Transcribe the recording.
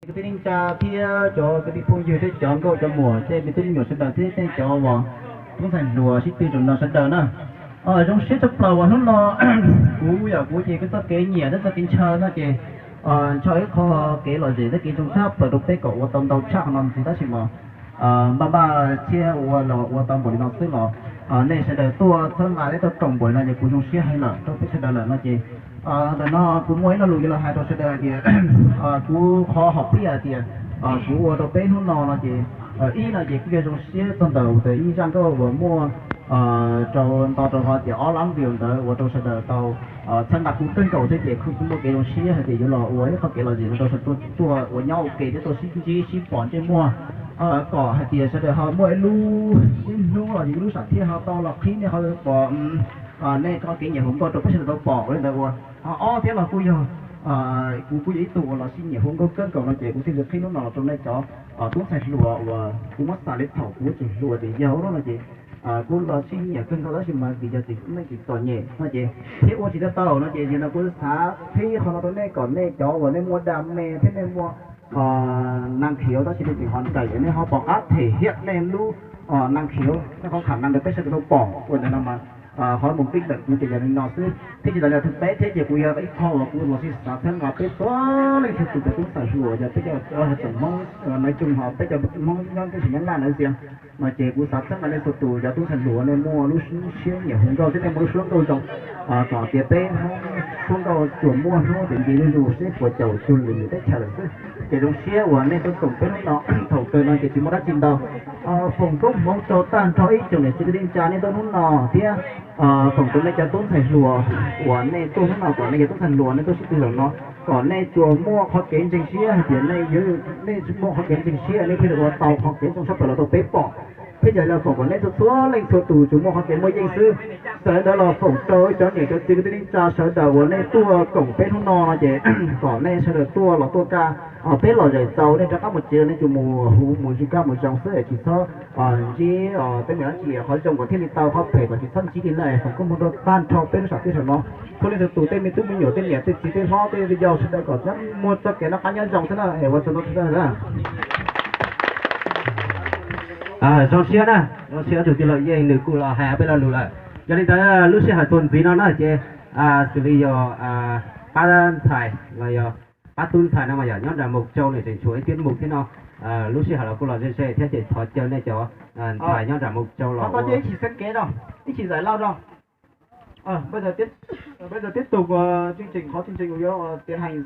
Kwv tij neej tsa thiab cov kwv tij phooj ywg thiab cov nkauj cov muam tej me tub me nyuam sawv daws thiab tej cov uas tub ntxhais hluas sib tw rau no sawv daws na. Zoo siab tshaj plaws uas hnub no kuv yam kuv ces kuv txoj kev nyiam thiab txoj kev ntshaw no ces ntshaw ib qho kev lom zem thiab kev zoo tshaj plaws rau peb kom ua tau ntau tshaj qhov no ntxiv tab sis mas npaj npaj thiab ua los ua tau npaum li no xwb los nej sawv daws tuaj txhawb nqa thiab tuaj koom npaum li no ces kuv zoo siab heev lawm rau peb sawv daws lawm no ces ntawm no kuv muaj ib lo lus yuav los hais rau sawv daws hais tias kuv qhov hom phiaj hais tias kuv ua rau peb hnub no no ces ib no ces kuj yog zoo siab txog ntawm ib zaj nkauj uas muaj rau nto rau hov tias ob lab view ntawd ua rau sawv daws tau txhawb nqa kuv kawg nkaus thiab ces kuj muaj kev zoo siab hais tias yuav los ua ib qho kev lom zem rau sawv daws tuaj ua nyob ua ke thiab tuaj sib ntsib sib pom ntsej muag kom hais tias sawv daws ho muaj ib lub, ib hnub los yog ib lub sam thiaj ho tau los qhib nej qhov pom nej qhov kev nyiam hu nkauj rau peb sawv daws tau pom ua li ntawd ua. Ho ob thiab los kuj yog kuv kuj yog ib tug uas los sib nyiam hu nkauj kawg nkaus no ces kuv thiaj li qhib hnub no los rau nej cov tub ntxhais hluas uas kuv muab xav li thaum kuv tseem hluas tseem yau no ces kuv los sib nyiam kawg nkaus tab sis mas vim yog tias nej tsis txom nyem no ces thiab ua tsis tau tau no ces yog no kuv xav qhib qhov no rau nej kom nej cov uas nej muaj dam me thiab nej muaj neeg khiav tab sis nej tseem ho nraim nej ho pom qab them hiam nej lub neeg khiav nej qhov kham neeg rau peb sawv daws tau pom ua ntawm no mas qhov mus pib ntawm kuv ces yog li no xwb thiab tsis tas li tus peb thiab ces kuv yog ib qho uas kuv los sib xav txhawb nqa peb txhua leej txhua tus cov tub ntxhais hluas yog peb cov tsoom Hmoob, nói chung ho peb cov Hmoob nyob teb chaws Nyab Laj ntawd xias no ces kuv xav txhawb nqa nej txhua tus cov tub ntxhais hluas nej muaj lub siab nyiam hu nkauj thiab nej muaj lub suab nkauj zoo kom tias peb Hmoob suab nkauj tsuas muaj hnub tias nce zuj zus seb puas caum cuag lwm lwm teb chaws lawm xwb. Ces zoo siab uas nej tuaj koom peb hnub no, thaum kawg no ces tsis muaj dab tsi ntau. Foom koob hmoov rau tag nrho ib tsoom niam txiv kwv tij neej tsa nej tuaj hnub no thiab foom rau nej cov tub ntxhais hluas uas nej tuaj hnub no kom nej cov tub ntxhais hluas nej tuaj sib tw zaum no kom nej tsuas muaj qhov kev ntseeg siab hais tias nej yuav, nej muaj qhov kev ntseeg siab nej thiaj li ua tau qhov kev zoo tshaj plaws los rau peb pom. Thiab ces los foom kom nej txhua txhua leej txhua tus tsuas muaj qhov kev muaj yeej xwb. Txawm li ntawd los foom rau cov niam cov txiv kwv tij neej tsa sawv daws uas nej tuaj koom peb hnub no no ces kom nej sawv daws tuaj los tuaj kaj, peb lom zem txaus nej rov qab mus tsev los nej tsuas mus huv mus zoo kaj mus zoo xwb es tsis txhob ntsib tej me dab tsi, qhov zoo kom thiaj li tau, qhov phem kom tsis txhob ntsib li na. Foom koob hmoov rau tag nrho peb lub sam thiaj saum no, txhua leej txhua tus tej me tub me nyuam tej niam tej txiv tej hlob tej yau sawv daws kom nyob muaj txoj kev noj qab nyob zoo xwb na es ua tsaug ntau sawv daws na. Zoo siab na, zoo siab tus tij laug Yeej nws kuj los hais peb lo lus lawm. Yog li ntawd lub sij hawm txuas ntxiv no na ces xws li yog pab ntxhais los yog pab tub ntxhais no mas yog nyob nram Mus Tsau nws tseem tshuav ib tiab mus thiab no, lub sij hawm los kuj los ze ze thiab ces thov caw nej cov ntxhais nyob nram Mus Tsau los ib chim xeeb kev rau, ib chim zais lauj rau. Bây giờ tiếp tục chương trình, có chương trình của Hiếu tiến hành.